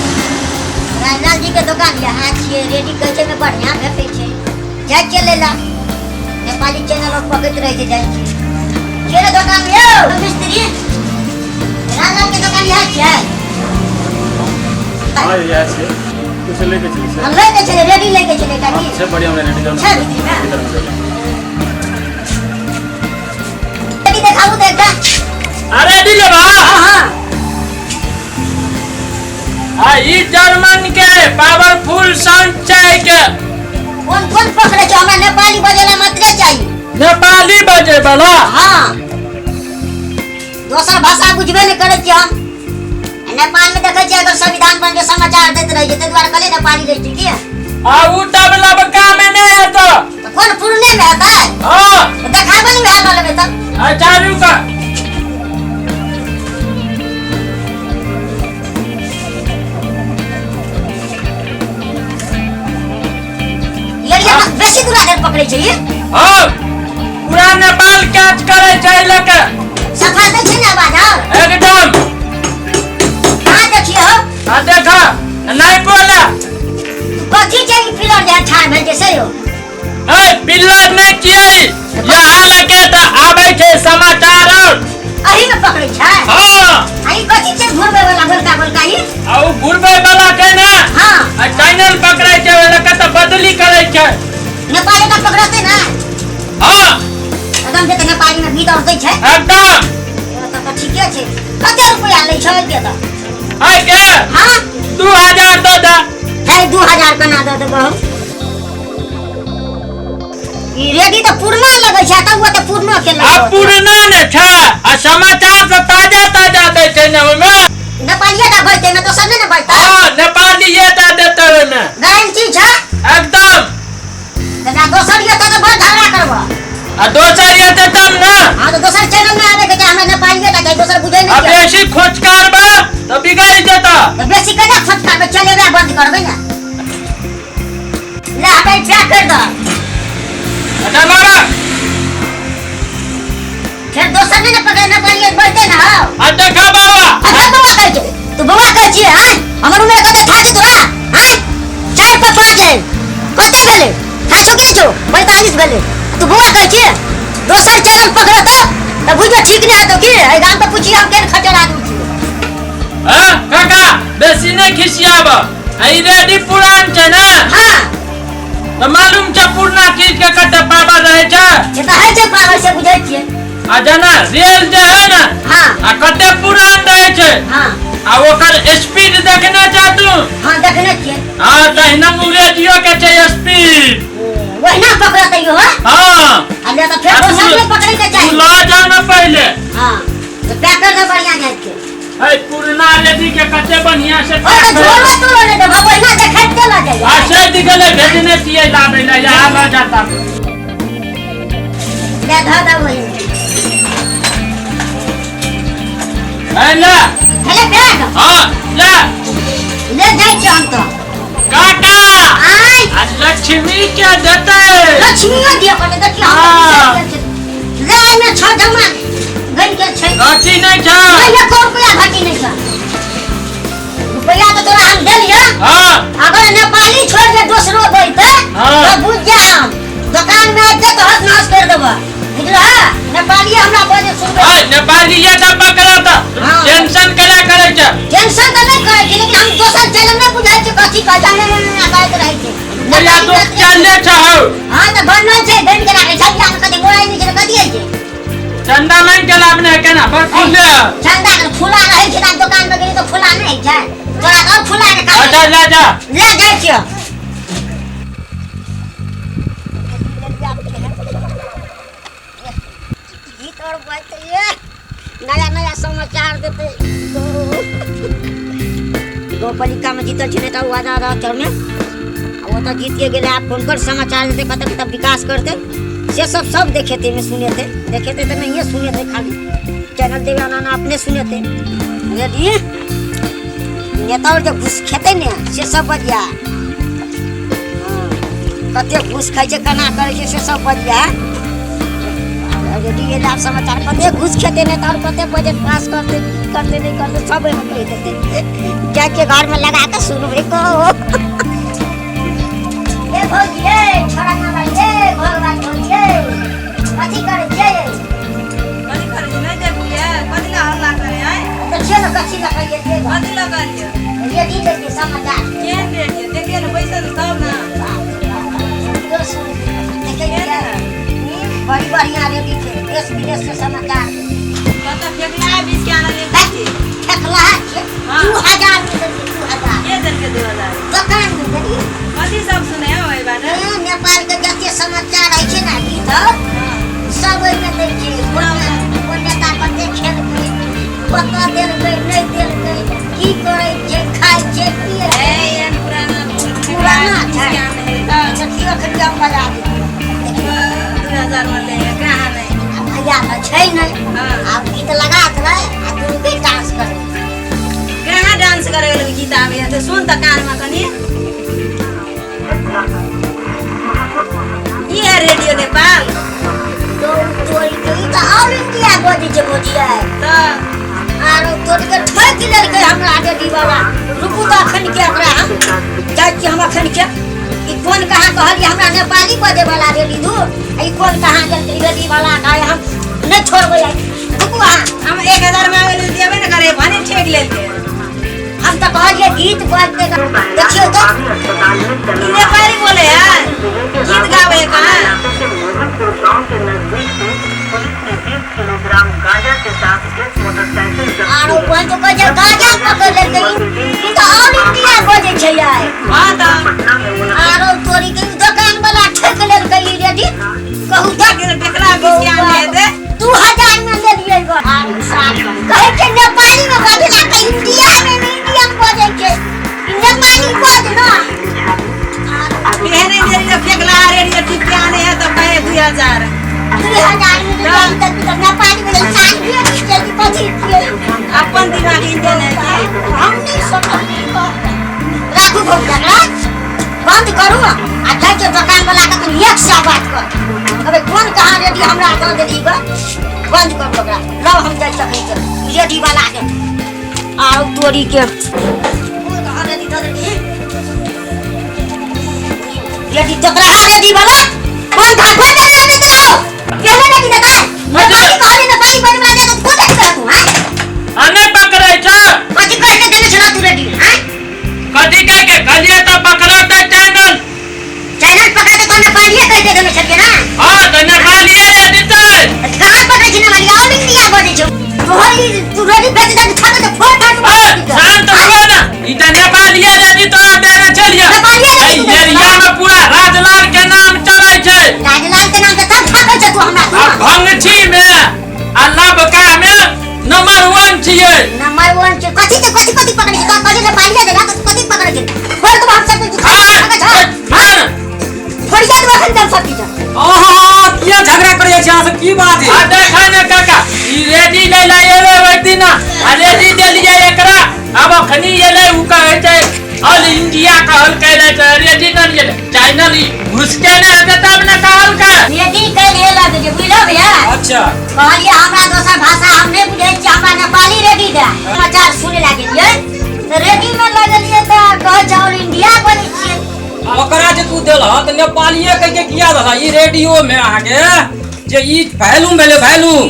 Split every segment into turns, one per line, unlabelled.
राजलाल जी के दोकान यहाँ छियै, रेडी कहै छै मे बढ़िया भेटै छै, जाइ छियै लै ला। नेपाली चैनल और पकड़ैत रहै छै, जाइ छियै के रे दोकान यौ मिस्त्री? राजलाल के दोकान यहाँ छियै?
हाँ, इएह छै। कुछ लैके छलै से?
हम लैके छलै, रेडी लैके छलै काकी।
छै, बढ़िया बढ़िया रेडी।
छै भीतरी मे?
भीतर में जाइए।
रेडी देखाबू तऽ एकटा।
अरे दिलवा।
हाँ हाँ।
आ ई जर्मन के पावरफुल साउंड छै के।
कोन कोन पकड़ै छै? हमरा नेपाली बजेला मात्रे चाही।
नेपाली बजे वाला?
हाँ, दोसर भाषा बुझबे नहि करै छियै हम। नेपाल में देखै छियै अगर संविधान बन के समाचार दैत रहै छै, ताहि दुआरे कहलियै नेपाली लै छी की।
आ उ तब लबका में नहीं हेतो।
तऽ कोन पुरने में हेतै?
हाँ।
तऽ देखाबे नहि भए लऽ लेबै तब।
अच्छा रुक।
एरिया में बेसी दूरा धरि पकड़ै छै ई?
हाँ, पूरा नेपाल कैच करे छै लके।
सफा दै छै ने आवाज आर?
एकदम।
कहाँ देखियौ?
आ देखा नहीं बोला।
कथी छै ई पिलर जे ठाढ़ भेल छै से यौ?
ए पिलर नहीं छियै, यहाँ लके तऽ आबै छै समाचार और।
अही में पकड़ै छै?
हाँ।
आ ई कथी छै घुरबै वाला गोलका गोलका ई?
आ उ घुरबै वाला छै ने।
हाँ।
आ चैनल पकड़ै छै ओहि लके तऽ बदली करै छै।
नेपाली का पकड़ते ना?
हाँ।
एकदम जे तऽ नेपाली में गीत और दै छै।
एकदम।
तब तऽ ठीके छै। कते रुपया लै छै के तऽ?
आइ के?
हाँ।
2000 दऽ दे।
हे 2000 केना दऽ देबौ? ई रेडी तऽ पुरना लगै छै, तब ओ तऽ पुरनो के
आ
लगै।
पुरना ने छै, आ समाचार तऽ ताजा ताजा दै छै ने ओहिमे।
नेपालिये टा बजतै ने, दोसर नहि ने बजतै?
हाँ, नेपालिये टा देतै ओहिमे।
गारंटी छै?
एकदम।
तऽ दोसर ये तऽ बड़ झगड़ा करबऽ।
आ दोसर ये तऽ तब ने।
हाँ, तऽ दोसर चैनल में आबे के छै, हमरा नेपालिये टा चाही, दोसर बुझै नहि
आ
छियै।
बेसी खोचकारबे तऽ बिगड़ि जेतऽ।
तऽ बेसी केना खोचकारबै? चलेबै बन्द करबै ने। ले हमरा ई पैक कर दऽ।
अच्छा बाबा।
फेर दोसर नहि ने पकड़े, नेपालिये बजतै ने हौ।
आ देखा बाबा।
अच्छा बौआ कहै छै, तू बौआ कहै छियै? हाँ, हमर उमेर कते था छै तोरा? हाँ, 4 पर 5 है, कते भेलै? था छौ कि नहि छौ? 45 भेलै। तू बौआ कहै छियै? दोसर चैनल पकड़तौ तऽ बुझियौ ठीक नहि हेतौ की। एहि गाम पर पुछियौ हम केहन खचर आदमी छियै।
हाँ काका, बेसी नहि खिसियाब। आ ई रेडी पुरान छै ने?
हाँ।
तऽ मालूम छै पुरना चीज के कते पावर रहै छै?
से तऽ होइ छै पावर, से बुझै छियै।
आ जेना रेल जे है ने,
हाँ।
आ कते पुरान रहै छै।
हाँ।
आ ओकर स्पीड देखने छै तू?
हाँ, देखने छियै।
हाँ, तहिना उ रेडियो के छै स्पीड।
ओहिना पकड़तै यौ?
हाँ।
आ ले तऽ फेर
आ तू
दोसर नहि पकड़ै के चाही।
तू लऽ जा ने पहिले।
हाँ, तऽ पैक कर दे बढ़िया जाइत के।
है पुरना रेडी के कते बढ़िया से
ओए तऽ झोलो तोलो नहि देबऽ, ओहिना देखैत के लऽ जाइए।
आ से दिगले भेजने छियै लाबै लए, यहाँ लऽ जाता।
ले धऽ दे ओहि।
है ले।
हेले बैग।
हाँ, ले।
ले जाइ छियै हम तऽ।
काका।
आय।
आ लक्ष्मी के देतै।
लक्ष्मीओ दिअ पड़तै, देखियौ हम तऽ
हाँ।
बिसरि गेल छियै। ले एहिमे छह जमा गनि के छै।
घटी नहि छै।
नहीं, एको रुपया घटी नहि छै। रुपया तऽ तोरा हम देलियै।
हाँ।
अगर नेपाली छोड़ के दोसरो दैतै,
हाँ।
तऽ बुझ जा हम दोकान में आबि के तोहर नाश कर देबऽ, बुझलह? नेपाली हमरा बजे सुनबै।
हाय, नेपाली ये तऽ पकड़त।
हाँ।
टेंशन केना करै छै?
टेंशन तऽ नहि करै छै, लेकिन हम दोसर चैनल नहि बुझै छियै कथी कहै छै, करैत रहै छै।
रुपया दुख चले छै हौ।
हाँ, तऽ बनल छै, बनि के राखै छै, आब कथी मोबाइल नहि छै तऽ कथी होइ छै?
चंदा मांगि के लाभ नहि केना पर खुले।
चंदा के खुला रहै छै तऽ दोकान पर गेली तऽ खुला नहि होइ छै। तोरा तऽ आओर खुला के काम।
अच्छा ले जा।
ले जाइ छियौ। गीत और बजतै ये, नया नया समाचार देतै। गाँवपालिकामे जीतल छै नेता, ओ आधा आधा चरमे ओ तऽ जीतिए गेलै, आब हुनकर समाचार देतै, कतऽ कतऽ विकास करतै से सब सब देखेतै मे सुनेतै। देखेतै तऽ नहिए सुनेतै, खाली चैनल देवे आना आना अपने सुनेतै। यदि नेता और जे घूस खेतै ने से सब बजिया, हँ, कते घूस खाइ छै, केना करै छै से सब बजिया। यदि एलै आब समाचार, कते घूस खेतै नेता और कते बजट पास करतै, की करतै नहि करतै, सब एहिमे कहि देतै। जाके घरमे लगा कऽ सुनबै कहो। ए भौजी, ए छोड़ा ना भाई, ए भगवान भौजी, ए कथी करै छियै?
कथी करै छी नहि देखलियै? कथी लए हल्ला करे आँय?
देखियौ ने कथी लऽ कऽ एलियै।
कथी लऽ कऽ एलियै?
रेडी लेलियै समाचार।
केहन रेडियो? देखियौ ने बैसल तब ने।
देखै छियै, बड़ी बढ़िआँ रेडी छै, देश विदेश के समाचार।
कतऽ फेकला बीस के आनलियै कथी?
ठेकलाहा छियै।
हँ।
2000 मे देलियै, 2000।
के देलकै 2000?
दोकान मे देलियै।
कथी सब सुनै हौ एहि बारे?
हँ, नेपाल के जते समाचार होइ छै ने गीत सब ओहिमे दै छै। कोन कोन नेता कते खेलकै, कतऽ देलकै, नहि देलकै, की करै छै, खाइ छै, पियै
ए
छै।
एहन पुराना
पुराना
बीस
छै।
के आनलियै तऽ
देखियौ एखन हम बजा देबै। देखियौ
2000 मे लै कहाँ नहि।
आ भैया तऽ छै नहि।
हँ।
आब गीत लगा देबै आ दुनू के डांस करबै।
कहाँ डांस करे गेलै? गीत आबैया तऽ सुन तऽ कानमे कनि। ई है रेडियो नेपाल।
तो तोरी के ई तऽ ऑल इंडिया बजै छै भौजिया।
तऽ
आरो तोरी के ठोकि लेलकै हमरा रेडी बाबा। रुकू तऽ अखन के ओकरा हम जाइ छी। हम अखन के ई कोन कहाँ कहलियै हमरा नेपाली बजै वाला रेडी दू, आ ई कोन कहाँ देलकै रेडी वाला के हम नहि छोड़बै आइ। रुकू अहाँ।
हम 1000 मांगलियै देबे ने करे, भने ठेक लेलकै।
हम तऽ कहलियै गीत बजतै। देखियौ तऽ
ई नेपाली बोले है, गीत गावे है कहाँ?
आरो कोन तो कहै छै गाजा पकड़ लेलकै। ई तऽ ऑल इंडिया बजै छै आइ।
हँ तऽ
आरो तोरी के ई दोकान वाला ठोकि लेलकै ई रेडी। कहू तऽ
फेकला बीस के आनलियै तऽ
2000 मे लेलियै गो। कहै छै नेपाली मे बजला तऽ इंडिया मे इंडिया मे बजै छै। ई नेपाली बज न।
केहन रेडियो फेकला रेडियो टिप के आने है तऽ कहे 2000।
2000 मे लेलियै तऽ तऽ नेपाली मे साल छियै कि कथी छियै?
अपन दिमाग इंडियन है की?
हम नहि सोचलियै। राखू भौजी, एकरा बंद करू आ जाइ के दोकान वाला के कनि एक सए बात कर। अबे कोन कहाँ रेडी हमरा दऽ देली ग। बंद करू ओकरा, लौ हम जाइ सकै के रेडी वाला के। आउ तोरी के कोन कहाँ रेडी दऽ देली? रेडी तोरा रेडी वाला कोन कहाँ कोन रेडी दऽ देलहो? केहने रेडी देतै? नेपाली कहली, नेपाली बजै वाला दे तऽ कोन रेडी तू? हाँ,
आ नहि पकड़ै छ।
कथी कहि के देने छला तू रेडी? हाँ,
कथी कह के कहलियै तऽ पकड़तै चैनल।
चैनल पकड़ते तो नेपालिए कहि दे देने छलियै ना?
हँ तऽ नेपालिए रेडी छै।
कहाँ पकड़ै छी नेपाली? ऑल इंडिया बजै छौ तोहर ई। तू रेडी भेज दे, छाते ते फोड़ फाड़।
ए, शांत हुआ ना, ई तऽ नेपालिए रेडी तोरा देने छलियै।
नेपालिए
एहि
रेडी?
एरिया मे पूरा राजलाल के नाम चलै छै।
राजलाल के नाम से तब ठकै छै तू हमरा
आ
तू।
भंगछी मे आ लबका मे नंबर 1 छियै।
नंबर 1 छै। कथी छै? कथी कथी पकड़ै छै? तो कहली नेपालिए देला तऽ कथी पकड़ै छै? फोड़ देबो हम सब किछु।
हाँ,
ठकै छ।
हाँ।
फोड़िया देबो एखन हम सब किछु।
अहाँ किया झगड़ा करै छी अहाँ सब? की बात
आ
है?
देखा ने काका, ई रेडी लै ला एलै ओहि दिना आ रेडी देलियै एकरा। आब अखनी एलै, उ कहै छै ऑल इंडिया कहलकै नै तऽ रेडी न लियै। चैनल ई घुसके नै हेतै तब ने कहलकै।
रेडी कैल एला जे बुझलो भैया।
अच्छा।
कहलियै हमरा दोसर भाषा हम नहि बुझै छियै, हमरा नेपाली रेडी दे। समाचार सुने लागलियै तऽ रेडी मे लगलियै तऽ कहै छै ऑल इंडिया बजै छियै।
ओकरा जे तू देलह तऽ नेपालिए कहि के किया देलह? ई रेडियो मे अहाँके जे ई वैल्यूम भेलै, वैल्यूम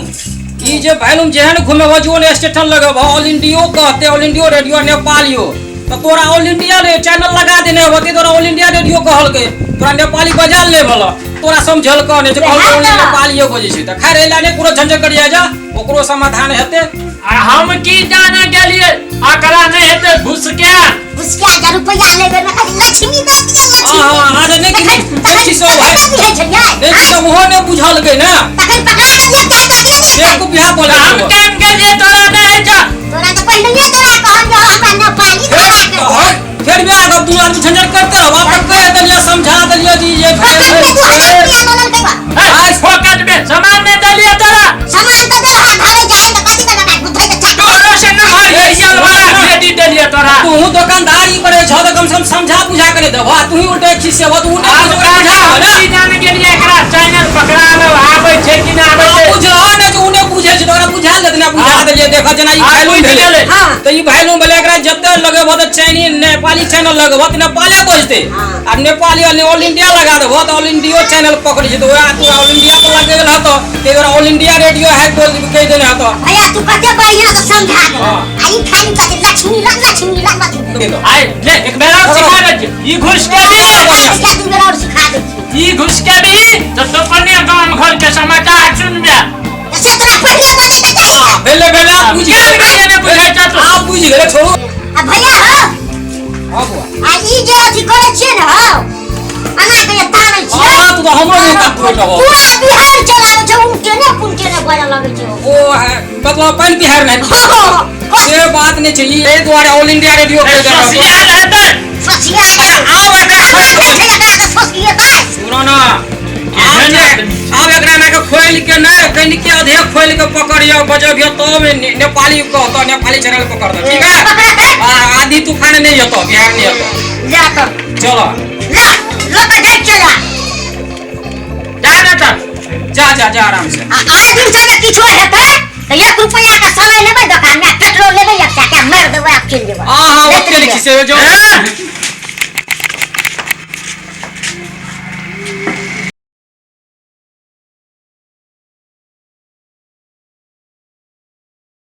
ई जे वैल्यूम जेहन घुमेबह जोन स्टेशन लगेबह, ऑल इंडियो कहते, ऑल इंडियो रेडियो नेपालियो। तऽ तोरा ऑल इंडिया चैनल लगा देने होते, तोरा ऑल इंडिया रेडियो कहलकै, तोरा नेपाली बजाल नहि भेल, तोरा समझलकऽ नहि जे कहलकै
वएह
ओनली
तऽ।
नेपालिए बजै छै। तऽ खैर एहि लए नहि कोनो झंझट करिया जा, ओकरो समाधान हेतै।
आ हम की जाने गेलियै एकरा नहि हेतै घुसके।
घुसके जा रुपैआ लेबै ने खाली लक्ष्मी दऽ दिअ, लक्ष्मी।
हँ हँ, अच्छा नहि
तखन
नहि किछो
तखन
भाइ
नहि बुझै छलियै?
नहि किछो ओहो नहि बुझलकै ने।
तखन पकड़ा गेलियै, चाहे दऽ दिअ ने।
एक बिहा बोले
हम केम गेलियै तोरा नहि होइ छ।
तोरा तऽ पहिनहिए तोरा कहलियौ हमरा नेपाली भाषा के।
फेर फेर वएह गप दुनू आदमी झंझट करते रहब। आब तऽ कहि देलियै, समझा देलियै जी जे
फोकट में 2000 रुपया लऽ लेलकै बा।
ए, फोकट में सामान नहि देलियै तोरा।
सामान तऽ देलहा घरे जाए तऽ कथी करबै बुझै तऽ चाट।
तोरो से नमहर एरियल वाला रेडी देलियै तोरा।
तू दोकानदारी करे छह तऽ कम से कम समझा बुझा के देबह, तू ही उल्टे खिसेबह तऽ उल्टे
आब
बुझा
काका हम
ने।
की जाने गेलियै एकरा चैनल पकड़ा लो आबै छै कि नहि आबै छै।
बुझलह ने जे उ नहि बुझै छै तऽ ओकरा बुझा देत ने, बुझा देलियै। देखऽ जेना ई
हाँ,
वैल्यूम
बुझि
भेलै।
गेलै।
हाँ।
तऽ ई वैल्यूम भेलै, एकरा जते लगेबह तऽ चाइनीज नेपाली चैनल लगेबह तऽ नेपाले बजतै, आ नेपाली ऑल इंडिया लगा देबह तऽ ऑल इंडियो चैनल पकड़ै छै। तऽ वएह तू ऑल इंडिया पर लगेल हतऽ तऽ ओकरा ऑल इंडिया रेडियो है बोल कहि देने हतऽ।
भैया तू कते बढ़िया से समझा दे।
हाँ।
आ ई खाली कथी लक्ष्मी लग लक्ष्मी लग लक्ष्मी।
आइ ले एक बेर और सिखा दै छियै। ई घुस के भी
क्या दू बेर और सिखा दै छी।
ई घुस के भी तऽ तो अपने गाम घर के समाचार सुनबे।
से तोरा पहिले बजे के चाही।
भेलै भेलै, आब बुझि
क्या
गेलै।
भेलै नहि बुझै छह तू?
आब बुझि गेलै, छोड़ू।
आ भैया हौ,
हाँ बुआ।
आ ई जे अथी करै छियै ने हौ, एना के जे तानै छियै।
हाँ, तू तऽ हमरो मुँह कात तोड़ि देबह।
पूरा बिहार चलाबै छै, उनटे ने पुनटे ने बजऽ लगै छै ओ।
ओ है मतलब पानि बिहार नहि
हो हो हो।
से बात नहि छै, ई एहि दुआरे ऑल इंडिया रेडियो कहि देलक।
सोसियाल हेतै।
सोचिया
अच्छा, आब एकरा
आब छै एकरा के सोचिएतै।
सुनो ना, आब जे आब एकरा एना के खोलि के नहि कनिके अधे खोलि के पकड़ियो बजबियो तब नेपाली कहतो, नेपाली चैनल पकड़तो, ठीक है?
पकड़तै।
आ आंधी तूफान नहीं होतो, बिहार नहीं होतो।
जा तो
चलो
ला लो के देख चला।
जा ने तऽ।
जा जा जा आराम से।
आ आइ दिन से जे किछो हेतै तऽ 1 रुपया के समय लेबै दोकान में, पेट्रोल लेबै एक सए के, मारि देबै आ चलि जेबै।
हाँ हाँ, ओते नहीं खिसेबे जो।
ए,